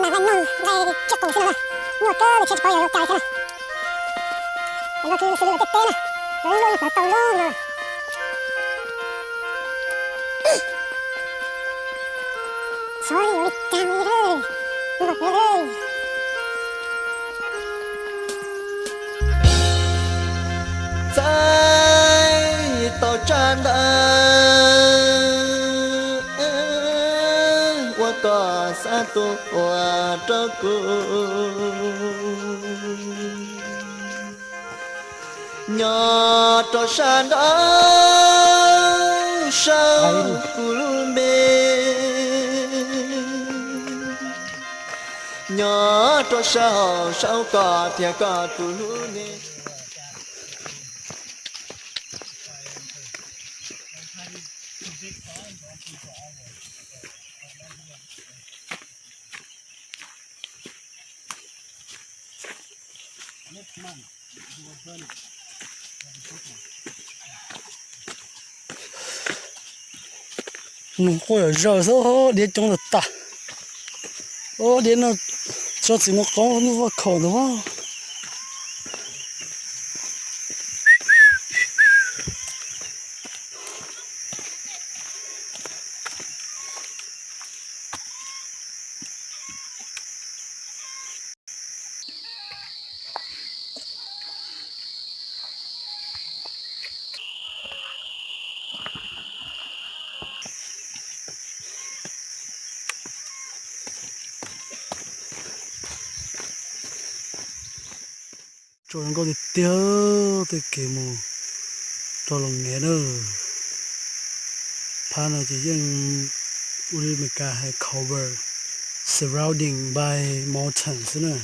Nqaij noog nqaij tsiaj qus xwb no na, nyuaj kawg li thiab tsis paub yog yuav cai thiab na. Cov no twb xws li luag tej teb na, lawv luaj yeej hlawv tau lub no. Xyov yuav li cas li. Txais tau tsab ntawv uas koj xa tuaj ua rau kuv. Nyob rau sab nraud sau kuv lub npe, nyob rau sab hauv sau koj thiab koj tus hlub ne. Noog quaj yam zawg xwb, diab coob tag tag. Diab no tso txiv mus qoob lub vaj khaum ntawd. Tsaus zoo nkauj tiag tiag tej kev mus rau Loos Ngev na. Phab no ces yeej ua li Meskas hais cover, surrounding by mountain xwb na.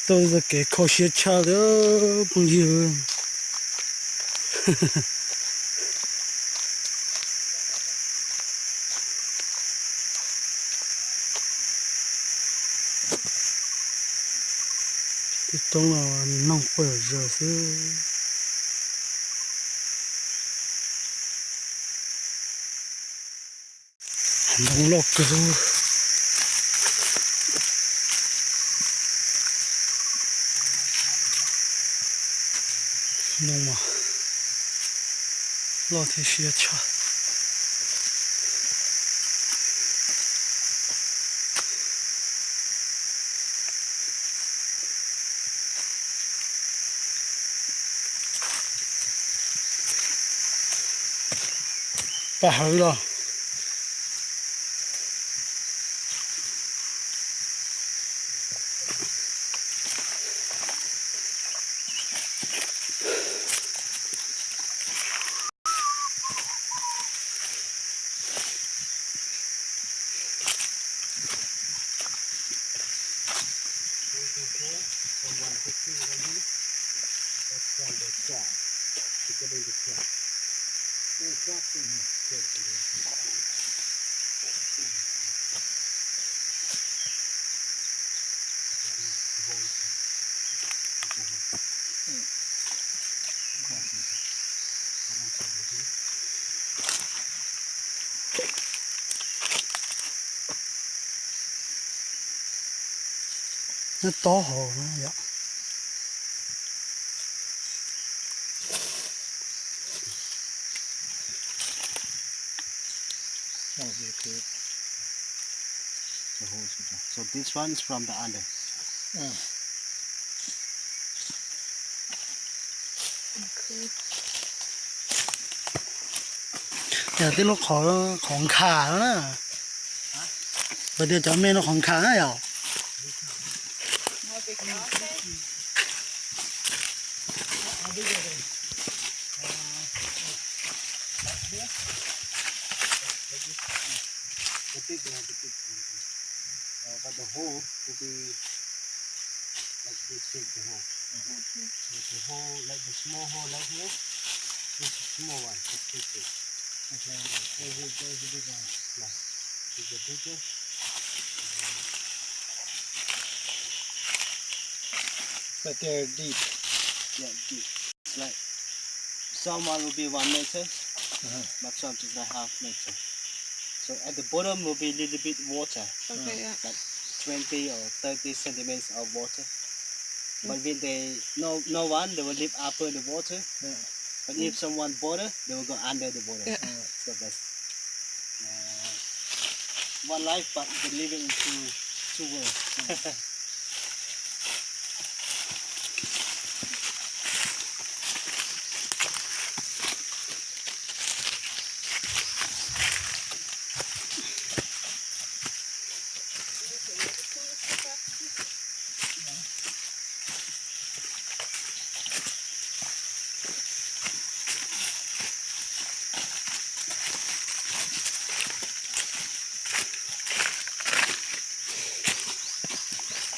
Tau txoj kev kho siab tshaj li phooj ywg. Tej roob no noog quaj zom zaws xwb. Ntoo loj kawg. Ntoo mas loj thiab siab tshaj. Paj hawv los. Nyob tob hauv no yom. Oh, okay, good. The holes. So this one is from the under. Ah. Okay. Yog tej lub qhov, qhov nkhav no na. Hais tias cov me no qhov nkhav na yom. The big one, the big one. Uh, but the hole will be like this shape, the hole. Okay. So the hole, like the small hole, like here, this is small one, just this big. Okay, so here goes the big one. Yeah, this is the biggest. But they're deep. Yeah, deep. It's like, some one will be one meter, But some just like half meter. So at the bottom will be a little bit water, okay, yeah, like twenty or thirty centimeters of water. But when they no no one, they will live upper the water. Yeah. But if someone bother, they will go under the water. Yeah. So that's uh, one life, but they living in two two worlds.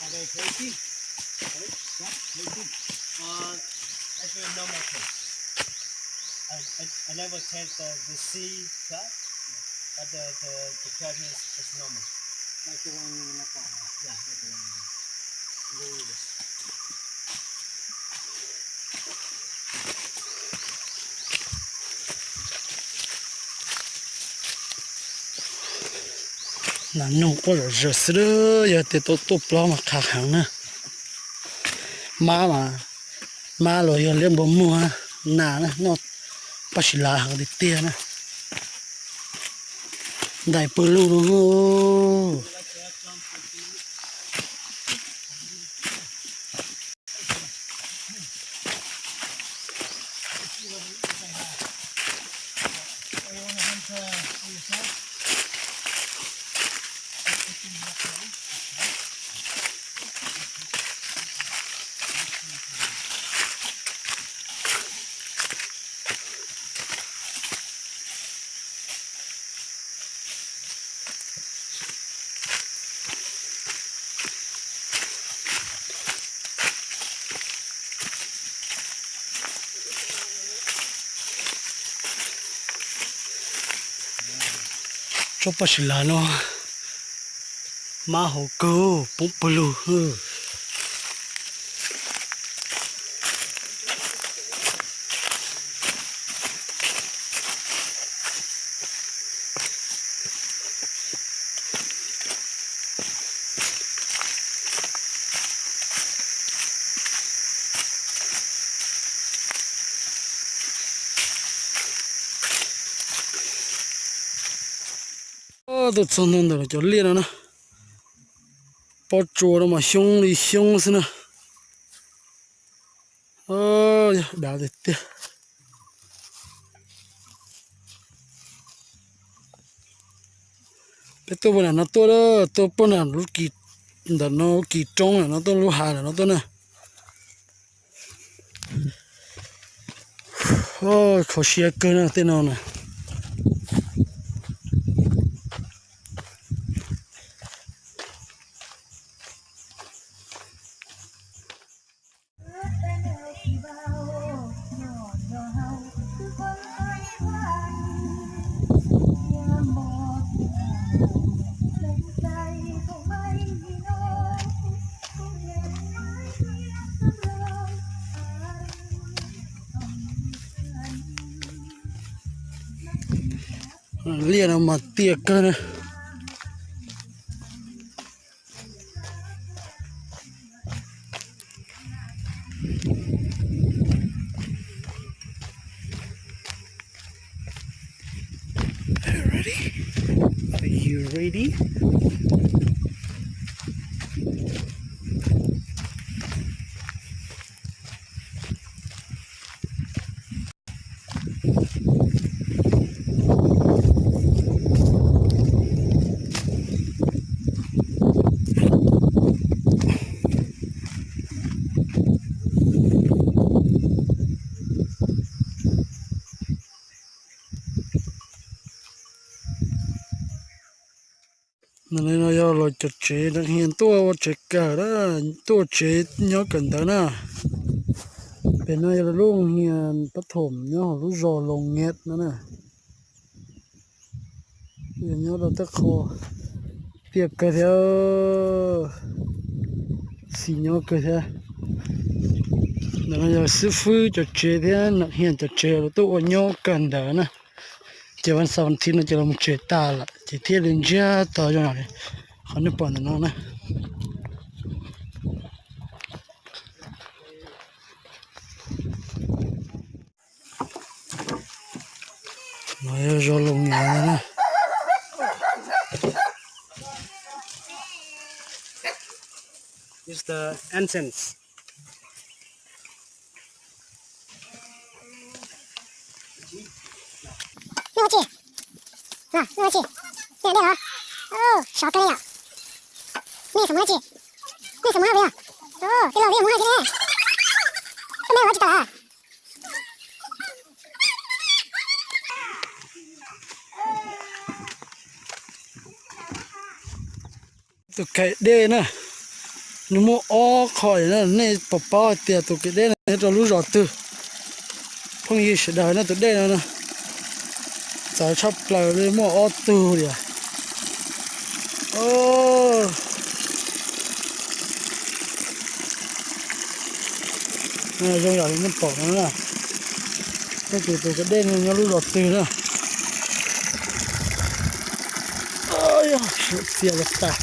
Are they healthy? Sorry? Yeah, healthy. Uh, actually, normal case. I, I, I never test the, the C cut, but the, the, the cut is, is normal. Like the one in the car. Yeah, like the one in the car. Nas noog quaj zom zaws xwb, yog tias tau tuaj plob mas qha heev na. Mab mas, mab los yog liab npua muag, nas na, noj paj sim lav heev tiag tiag na. Ntais pw lug no. Tsob paj sim lav no mab hauv kawg, poob pawg lug. Tuaj txog ntua ntawm cov liaj no na, pob tsuas no mas xyoob li xyoob xwb na. Yog dav tiag tiag. Peb tuaj puag nram no tuaj, tuaj puag nram lub kis, ntawm no lub kis roob nram no tuaj, lub hav nram no tuaj na. Kho siab kawg na tej no na. Liaj no mas tiaj kawg na. Are you ready? Are you ready? Ntawm no yog los cov tsev, nws hias tuaj ua tsev kawm na, tuaj ua tsev nyob kawm ntawv na. Pem no yog lub hias pab thom nyob hauv lub zos Loos Nyiam no na. Nyob rau tej qho tiaj kawg thiab, xis nyob kawg thiab. Ntawm no yog xib fwb cov tsev thiab nam hias cov tsev los tuaj ua nyob kawm ntawv na. Ces vas xaum vas thiv no ces los mus tsev tas lawm ces thiaj li ntsiag to zoo li qhov nej pom ntawm no na. No yog zos Loos Nyias na. It's the entrance. Noj tsi, noj tsi, noj dej los, sov kawg li yom. Nej xav mus noj tsi? Nej xav mus noj peb yom? Tej laus twb yuav mus noj tsi ne. Koj me ua tsis tau. Tus kaim dej na, nws muaj ob qho na, nej puas paub hais tias tus kaim dej no nyob rau lub zos twg? Phooj ywg sawv daws na, tus dej no txawv tshaj plaws li, muaj ob tug li. Zoo yam li nej pom no na, nej tus tus kaim dej no nyob lub zos twg na. Txias los tas.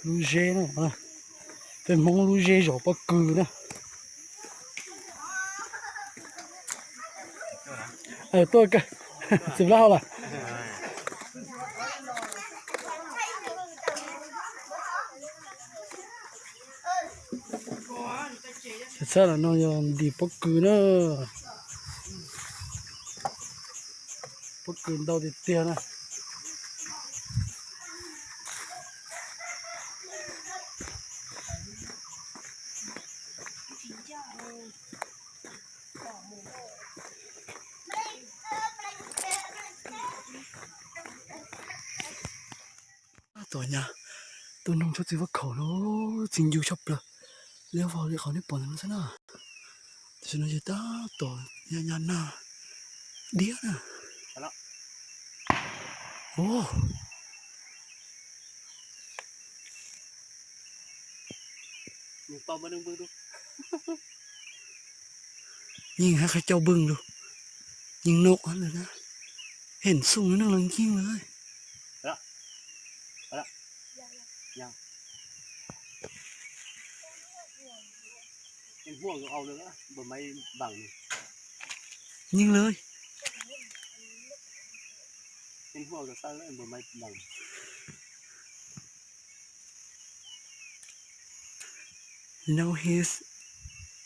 Lub zeb na, peb Hmoob lub zeb zos pob kws na. Tuaj, txiv plab hau lawm. Txhab no yog ntim pob kws na. Pob kws ntau tiag tiag na. Tab tom nyas tuaj noog tsob txiv vab khaum no, txi ncw tshaj plaws. Liab vog li qhov nej pom ntawm no xwb na. Tam sim no ces tab tom nyas nyas nag diab na. Yeej hab qhov cau npwg lug, yeej num lawm na, heev xoo neej los yeej lawm. Yeej lawm. No heat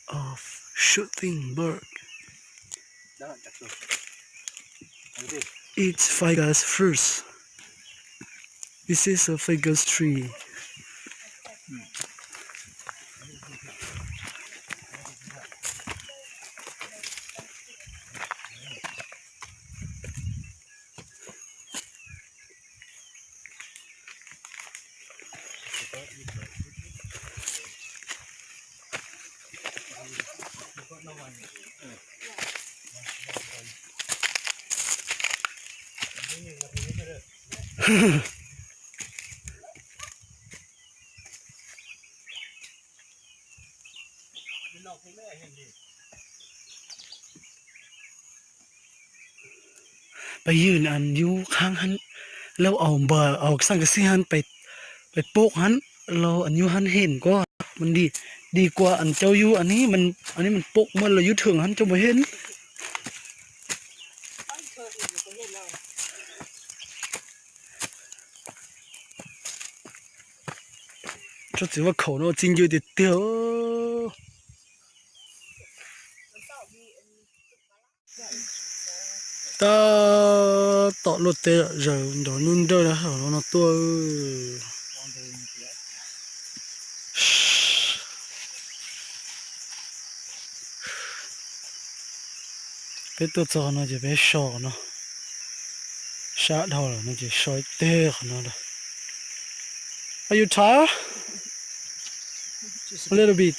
of shooting bird. Eat ficus fruits. This is a ficus tree. Peb yug nws yub qhaab hab, lauj, au npawg au xaj kas xij hab, peb pom hab, lauj, yub hab heev kuab, mas di, di kua cau yub, mas pom muaj lawv yub thwm hab cau npawg heev. Tsob txiv vab khaum no txi ncw tiag tiag. Tab tom luaj teb zaws nrov nruj nrawj na, no tuaj. Peb tuaj txog no ces peb so no, Sab dhau lawm no ces so ib teg qhov no lawm. Are you tired? A little bit.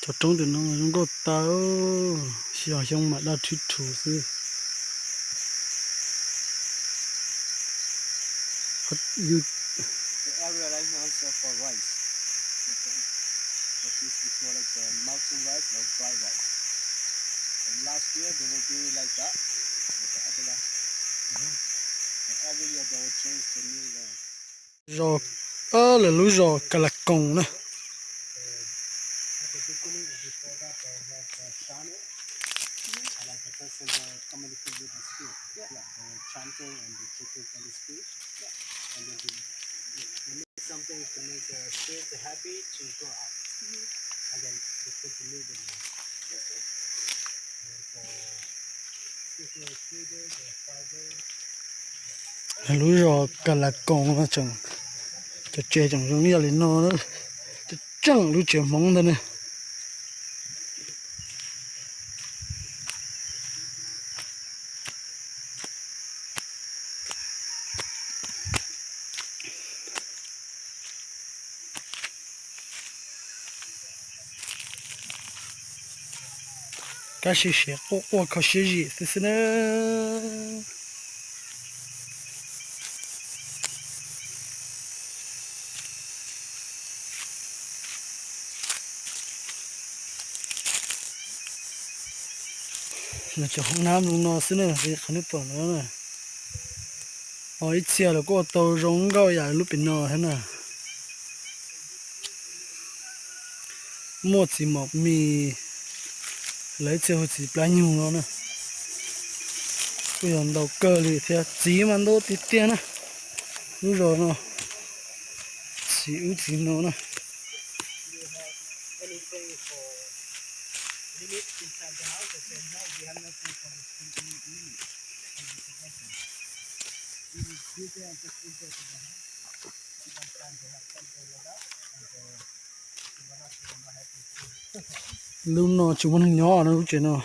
Cov roob tim no zoo nkauj tas, xyov xyoo mam daj rhib rhus xwb. The area right now is for rice. That is, we call it uh, mountain rice or dry rice. And last year they will be like that, like the other one. And every year they will change the new land. Zos, lawv lub zos Ka La Koos na. Lub zos Ka La Koos no tseem, cov tsev tseem zoo ib yam li no, tseem lub tsev Hmoob ntag ne. Tab sis siav quaj quaj kho siab zim xwb xwb na. Los cov hoob nab zoo no xwb na, qhov nej pom no na. Ho ib txhia los kuj ua tau zoo nkauj yam lub pem no thiab na. Muaj txiv mom mis, lawv ib txhia hu txiv plab nyuj no na. Kuj yog ntau kawg li thiab, txiv mas ntau tiag tiag na. Lub zos no txiv ub txiv no na. Lub no tsis muaj neeg nyob no, lub tsev no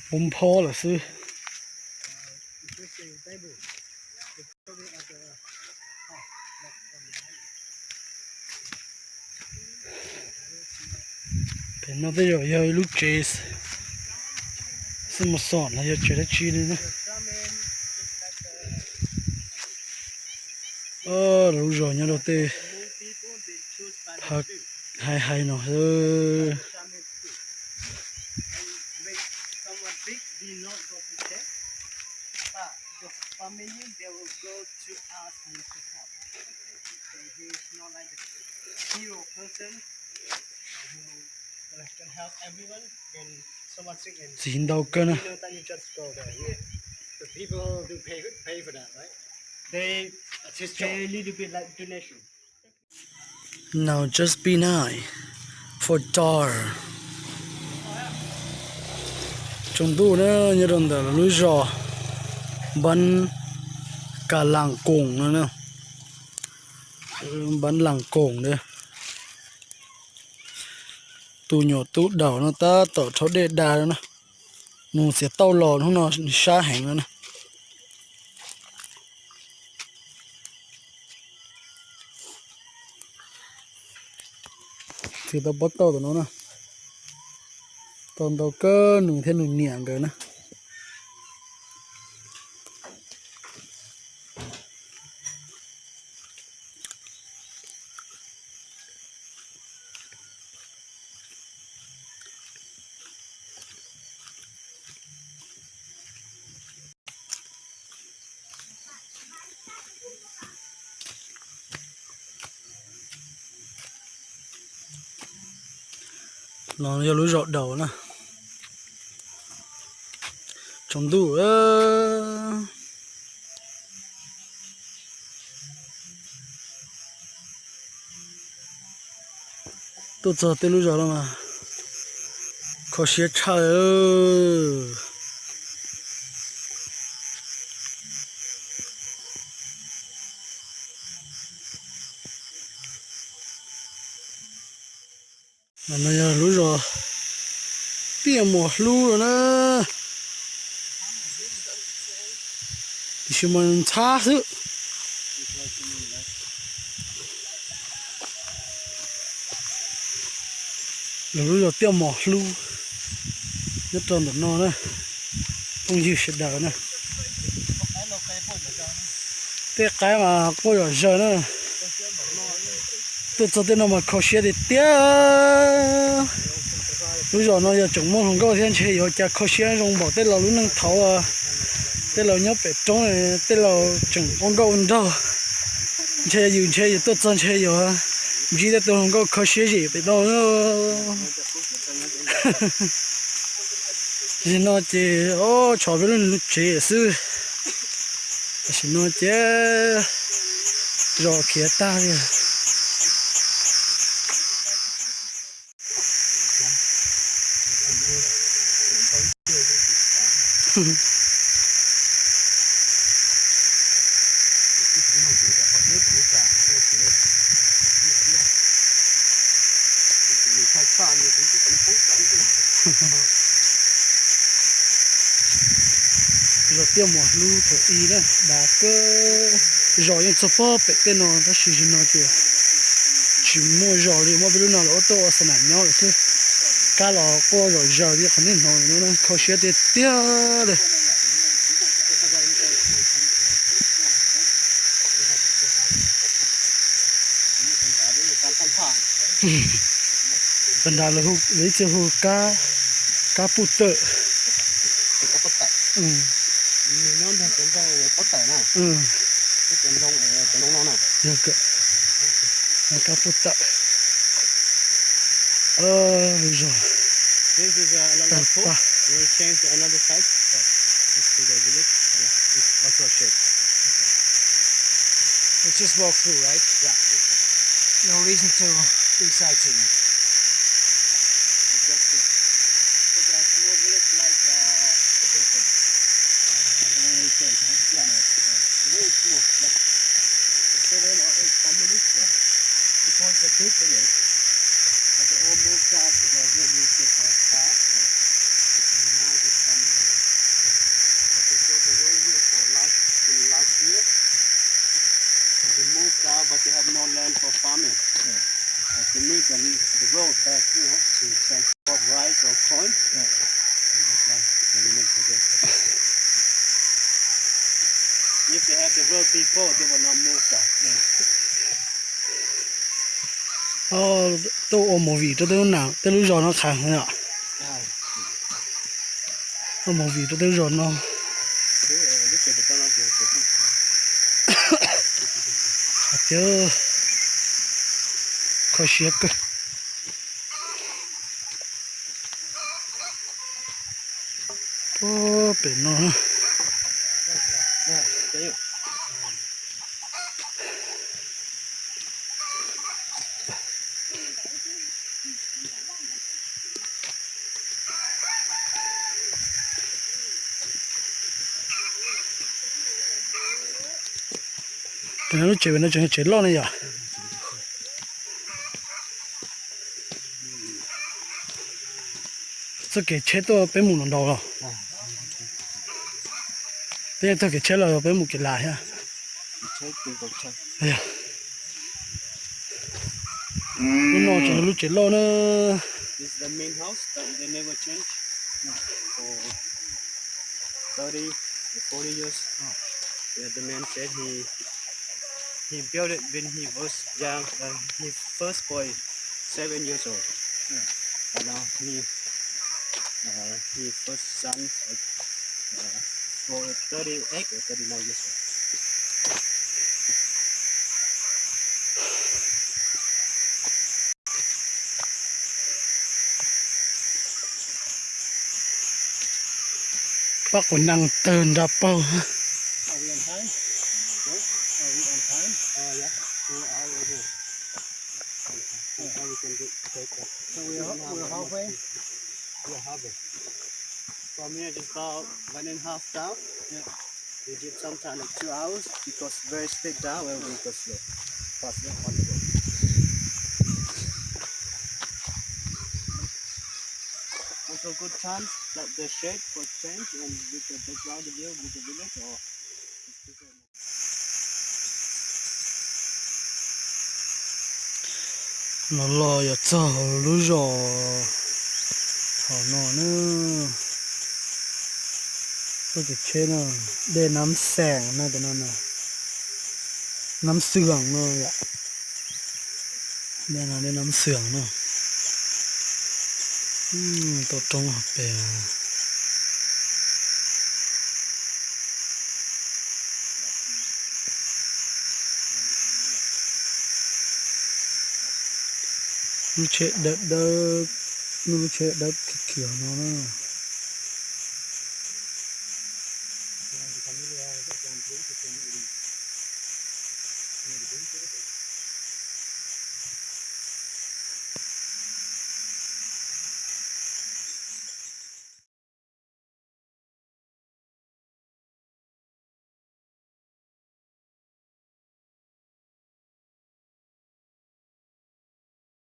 puv nphob lawm xwb. Pem no tej zaum yog ib lub tsev xwb, mus xom los yog tsev dab tsi li na. Lub zos nyob rau tej hav hais hais no xwb. Txiv ntau kawg na. Now just be nice for Dar. Tsaus ntuj na, nyob rau ntawm lub zos Npab Ka Las Koos no, Npab Las Koos na. Tus nyuam tub daus no tab tom rhaub dej da na. Nws txiav tauj los hnub no sab heev no na. Txiav tau pob tauj tom no na. Tau ntau kawg, nws thiab nws niam nkawd na. No yog lub zos daus na. Tsaus ntuj. Tuaj txog tej lub zos no mas kho siab tshaj. No yog lub zos Tiaj Mos Hlub no na, tiam sis mas ntxhab xwb. Lub zos Tiaj Mos Hlub nyob rau ntawm no na, phooj ywg sawv daws na. Tej qaib mas quaj zom zaws na. Tuaj txog tej no mas kho siab tiag tiag. Lub zos no yog tseem muaj hluas nkauj thiab ntshe yuav cas kho siab zoo npaum tej laus lub neej thaud. Tej laus nyob pem roob, tej laus tseem ua nkauj ua nraug. Ntshe yus ntshe yus tuaj txog ntshe yuav ntsib tej tug hluas nkauj kho siab zim pem no. Tam sim no ces tshuav peb lub tsev xwb. Tam sim no ces zos khiav tag li. Zos Tiaj Mos Hlub thaum ub na, dav kawg. Zos yeej txog pob pem tej no tab sis tam sim no ces tsis muaj zos li, muaj peb lub no lawv ua tuaj ua xa nam nyob lawm xwb. Kab los quaj zom zaws li qhov nej hnov no, kho siab tiag tiag li. Pab nrad lawv ib txhia hu kab, kab puj tawm. Yog kab puj tawm. Lub zos tawg paj. Let's just walk through, right? Yeah. No reason to do sightseeing. Very small, like seven or eight families, yeah. Before it's a big village, but they all moved out because they moved too far. And now they come, but they got the road here for last, till last year. They moved out, but they have no land for farming. Yeah. But they need the, the road back here to transport rice or corn. Yeah. And that's why they make the road. If they have the road before, they will not move out. Yeah. Tuaj ua movie rau tej lub nam, tej lub zos no qhav heev yom. Ua movie rau tej lub zos no. Hais tias kho siab kawg. Puag pem no. Lub tsev no tseem yog tsev loj ne yom. Txoj kev tsheb tuaj peb mus no ntau los? Peb yeej taug kev tsheb los peb mus kev lav thiab? Lub no tseem yog lub tsev loj na. Thirty or forty years. Yeah, the man said he, he built it when he was young, uh, he first boy, seven years old. Yeah. And now he, uh, he first son, uh, uh, for thirty-eight or thirty-nine years old. Pab quas nees tawg nra paug. Are we on time? Are we on time? Uh, yeah, two hours ago. So we can do, take that. So we are, we are halfway? We are halfway. From here, just about one and a half down. Yeah. We did sometime like two hours because very steep down and we go slow. Fast, yeah, on the road. So good chance that the shape was changed and we can take around the view with the village or Los los yuav txog lub zos hauv no na. Tuaj caij tsheb no, dej Nab Xeem no, tus no na, Nab Xwm no yom. Dej no dej Nab Xwm no. Tau roob hauv pes. Lub tsheb dawb dawb, lub tsheb dawb kiag kiag no na.